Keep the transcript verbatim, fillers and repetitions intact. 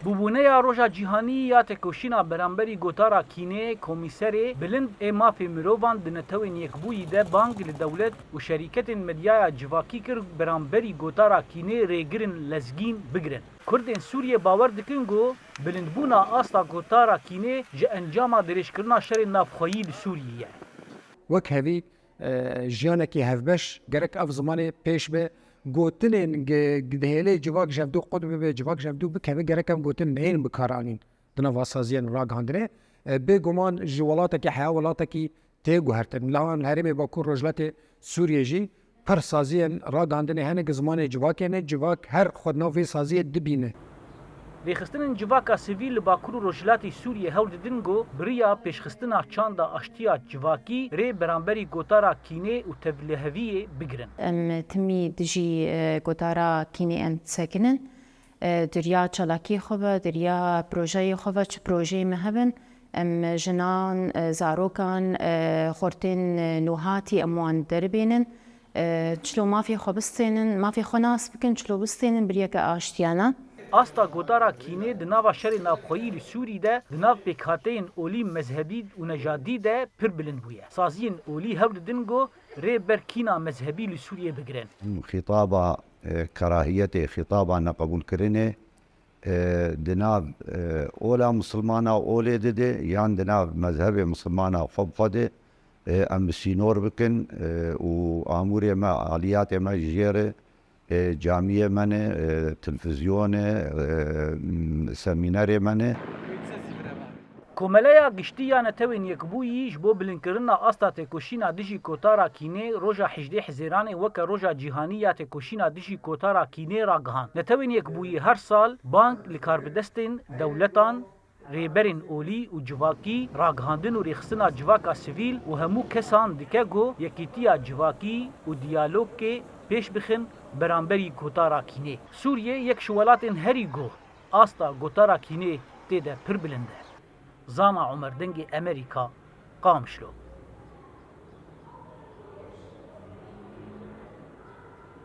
Bûbûneya Roja Cîhanî ya Têkoşîna Beramberî Gotara Kînê, Komîserê Bilind ê Mafê Mirovan di Netewên Yekbûyî de bang li dewlet û şerîketên medyaya civakî kir beramberî gotara kînê rêgirên lezgîn bigirin. Kurdên Sûriyê bawer dikin ku bilindbûna asta gotara kînê ji encama dirêjkirina şerên navxweyî li Sûriyê ye. Wek hevî e, jiyanekî hevbeş, gerek ev zimanê pêş be. Gotinên gi-, dihêlê civak ji hevdû qut bibe, civak ji hevdû bikeve, gerek ev gotin neyên bikaranîn di nava saziyên ragihandinê. E, bêguman ji welatekî heya welatekî tê guhertin. Li han herêmê Bakur Rojhilatê Sûriyê jî pir saziyên ragihandinê hene, gi zimanê civakê ne, civak her xwe di nav vê saziyê dibîne. Rêxistinên civaka sivîl li Bakur û Rojhilatê Sûriyê hewl didin ku bi riya pêşxistina çanda aştiya civakî rê beramberî gotara kînê û tevliheviyê bigirin. Em timî dijî e, gotara kînê em disekinin. E, Di riya çalakiyê xwe ve, di riya projeyê xwe ve, çi projeyê me hebin, em jinan, e, zarokan, e, xortên e, nûhatî em wan deribênin. E, Çilo mafê xwe bistênin, mafê xwe nas bikin, çilo bistênin, biriyeke aştiyane. Asta gotara kînê di nava şerê navxweyî li Sûrî de di nav pêkhateyên olî mezhebî û nejadî de pir bilind bûye. Saziyên olî hewl didin ku rê ber kîna mezhebî li Sûriyê bigirin. Xîtaba e, kerahiyetê, xîtaba neqebûlkirinê e, di nav e, ola misilmana olê dide yan di nav mezhebê misilmana xwe bi xwe de e, em bi sînor bikin e, û amûrê me, aliyatê me ji jê re e, camiyê me ne, e, televîzyonê, e, m, semînerê me ne. Komeleya Giştî ya Netewên Yekbûyî ji bo bilindkirina asta têkoşîna dijî kotara kînê roja hejdê Hizêranê weke Roja Cîhanî ya Têkoşîna Dijî Kotara Kînê ragihand. Netewên Yekbûyî her sal bang li karbidestên dewletan, rêberên olî û civakî, ragihandin û rêxistina civaka sivîl û hemû kesan dike ku yekîtiya civakî û diyalogkê pêş bixin beramberî gotara kînê. Sûriye yek ji welatên herî ku asta gotara kînê tê de pir bilind e. Zana Omer, Dengê Emerîka, Qamişlo.